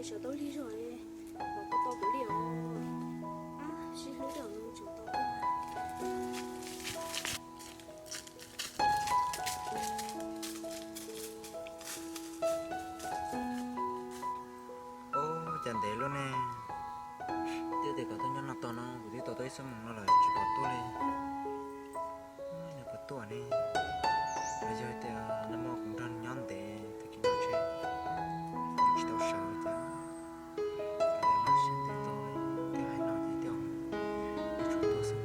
Tsam tau lig zog, los kuj tau kuv li os. Sib hlub tej no tsam tau. Ub, cas ntev luaj ne. Twb tias kom tuaj nyob no tos no, kuv twb tos tau ib xuab moos no lawm tsis pom tuaj li. Nws puas tuaj ne? Los yog tias nag hmo kuv nrog nws nyob ntev tag kis no tsis, kuv tsis tau sawv li cas. Kuv mam sib ntev tau, twb hais no ces twb, twb tsum tuaj xwb.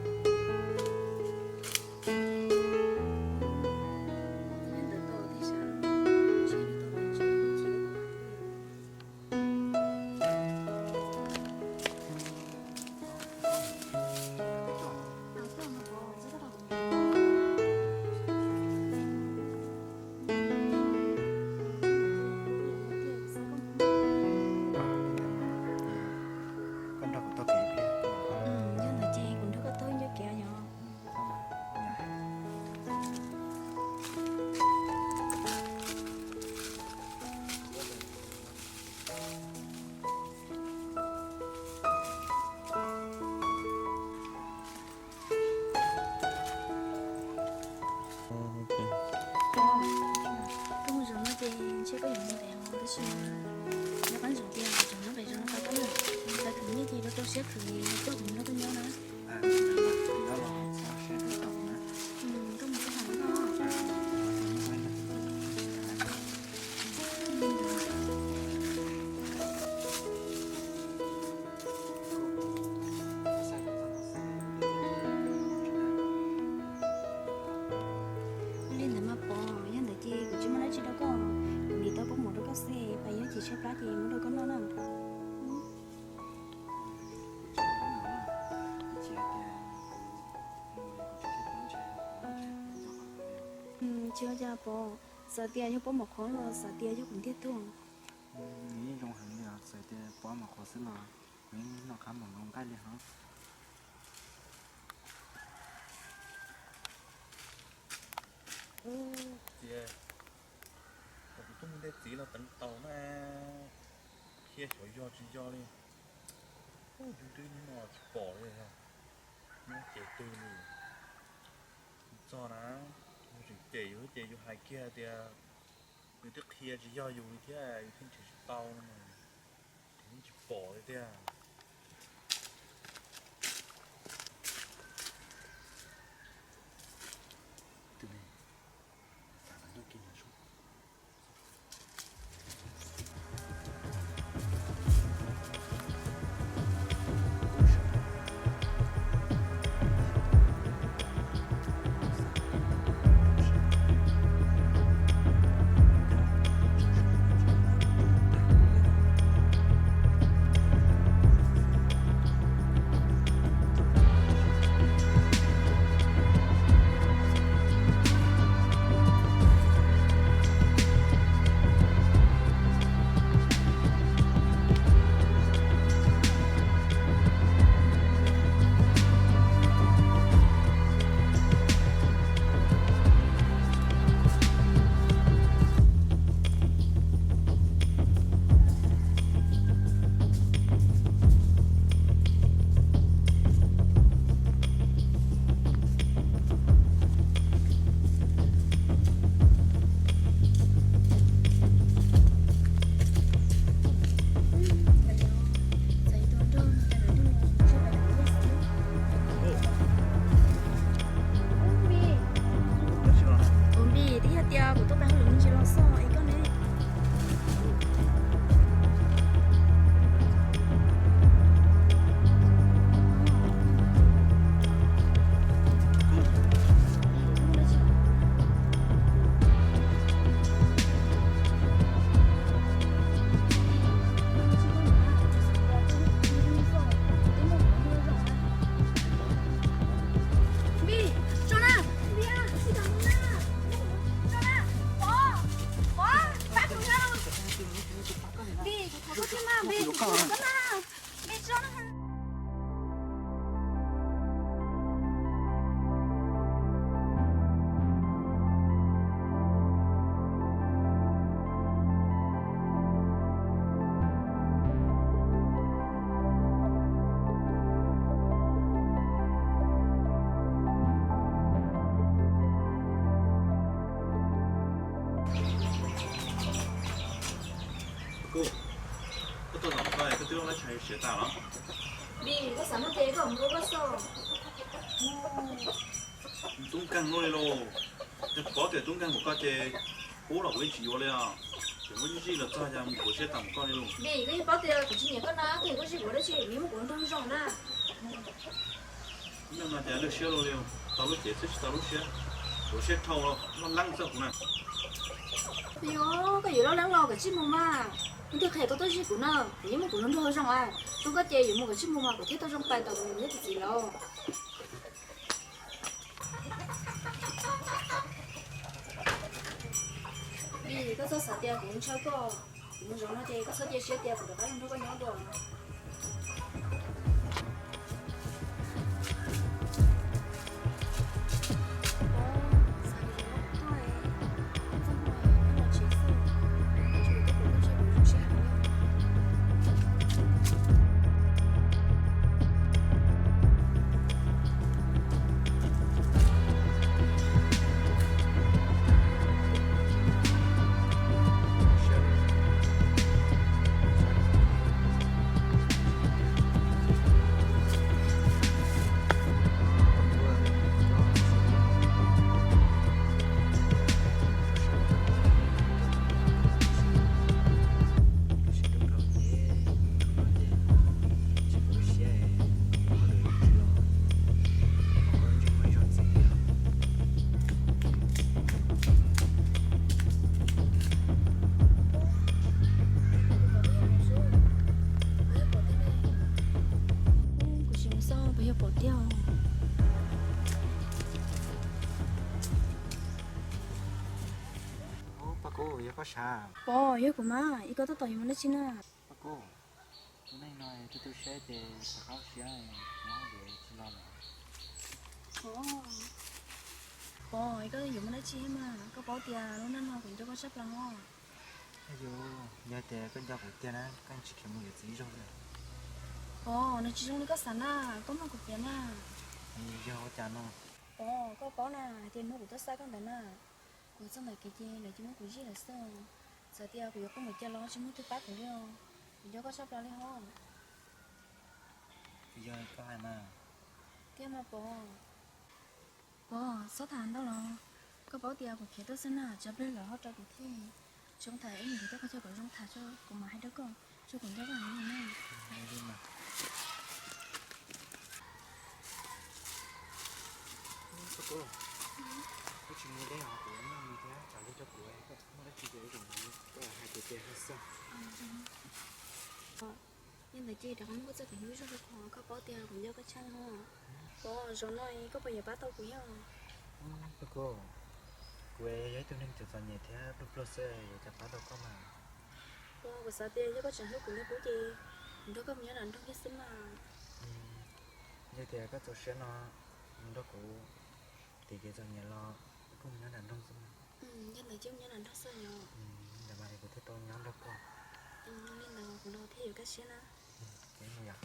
Koj nrog kuv taug kev ib pliag. Yog ntawd ces kuv nrog koj taug ncauj kev yom. Koj mus zaum no ces ntshe koj yuav mus ntev os, tab sis mas nyob qab ntsoov tias zaum no pem zaum no tau koj na. Tau khwv nyiaj ces rau rau siab khwv tuaj kuv nrog koj nyob na. Koj mus koj hais koj. Li ntawd mas Pov, yog ntawd ces kuv tsis muaj dab tsi rau koj, kuv ntim tau pob mov rau koj xwb, pais yog chim tshaib plab ces muab rau koj noj na. Tsis ua cas Pov, txawm tias yog pob mov qhuav los xav tias yog kuv ntiag tug. Nws yeej zoo heev li os, txawm tias pob mov qhuav xwb los kuv yeej noj qab mos zoo nqaij li hos. Ub, tias kom kuv tuaj mus ntej txiv los teev taus na, qhia xyov yog tsis yog li. Ub, yus twb hnub no tsis pom li, nyob ces twg li. Txog na, yus tseem cem yus ces yus hais kiag tias nws twb qhia tsis yog yus li thiab yus thiaj nrhiav tsis tau no mas, nrhiav yeej tsis pom li tiag. Siav tas los? Vim koj xav nug ces koj mus nrog koj xwb. Tub nkeeg luaj li lauj. Yog kuv paub tias tub nkeeg npaum koj ces pub los kuv yeej tsis yuav li os. Ces muab zij zij los txog yog mus kuv siab tas npaum koj li lauj. Vim koj yeej paub tias kuv tsis nyiam koj na, koj nyiam koj zij kuv dab tsi, vim muab kuv nrog zoo na. Neeg no ces lwj siab luaj li, tau lub cev xwb tsis tau lub siab. Kuv siab dhau loj leeb txog kuv na. Yog koj yuav loj leeb los koj zij mus mas. Kuv twb qhia koj tuaj zij kuv na, kuv yeej muab kuv nrog nrog zoo a. Zoo koj ces yuav mus koj zij mus mas kuv thiaj tau zoo pais tom kuv niam thiab kuv txiv lawv. Vim koj txhob xav tias kuv ntshaw koj, kuv mus zaum no ces koj txhob cia siab tias kuv rov qab los nrog koj nyob dua. Kuv tsis mus xauj puas yog pom tiag. Pog Kub, yog koj sav? Pog, yog kuv mas, ib koj tab tom yuav mus dab tsi na? Pog Kub, tus neeg no tu tu siab ces rov qab siab, nyob ntiav tsis los lawm. Pog, ib koj yuav mus dab tsi mas? Koj paub tias lub neej no kuv nco koj tshaj plaws os. Yog tias koj nco kuv tiag na, koj tsis khiav mus yuav txiv ib zaug li. Pog, nws tsis zoo li koj xav na, koj mloog kuv piav mas. Yog ua cas no? Pog, koj paub na, hais tias hnub kuv tuaj xa koj ntawd na, kuv txog ntawm kev ces lawv cia muab kuv zij lawm xwb. Txawm tias kuv yuav qw npaum cas los tsis muaj twg pab kuv li os. Kuv nco koj tshaj plaws li hos. Kuv yog koj hais mas. Thiab mas Pov. Pov, txhob tham ntau los. Koj paub tias kuv khiav tuaj xwb na, tsam pliag lawv ho rau kuv thiab. Tsis zoo tham ib yam li koj qhov chaw kom zoo tham tso, kuv mam hais rau koj, tso kuv nco koj heev li na. Koj tsis mus deb os, kuv noj nws thiab, tsam pliag rau kuv, koj muaj dab tsi ces ib zaug koj hais tiag tiag xwb. Yog ntawd ces rov qab muab txoj kev hlub zog rau kuv, koj paub tias kuv nco koj tshaj no. Pov, zaum no koj puas yuav pab tau kuv thiab? Koj, kuv yog ib tug neeg txom txom nyem thiab pluag pluag xwb, yuav cas pab tau koj mas. Pov, kuv xav tias yog koj tseem hlub kuv li qub ces kuv nrog koj mus nyob nram nroog thiab xwb mas. Yog tias koj txaus siab no mus nrog kuv, tim kev txom nyem los kuj mus nyob nram nroog xwb mas. Yog ntawd ces mus nyob nram nroog xwb yom. Ntawd mas kuv thiaj tau nyob nrog koj. Li ntawd kuv los thiaj yuav kaj siab na. Ces mus yom.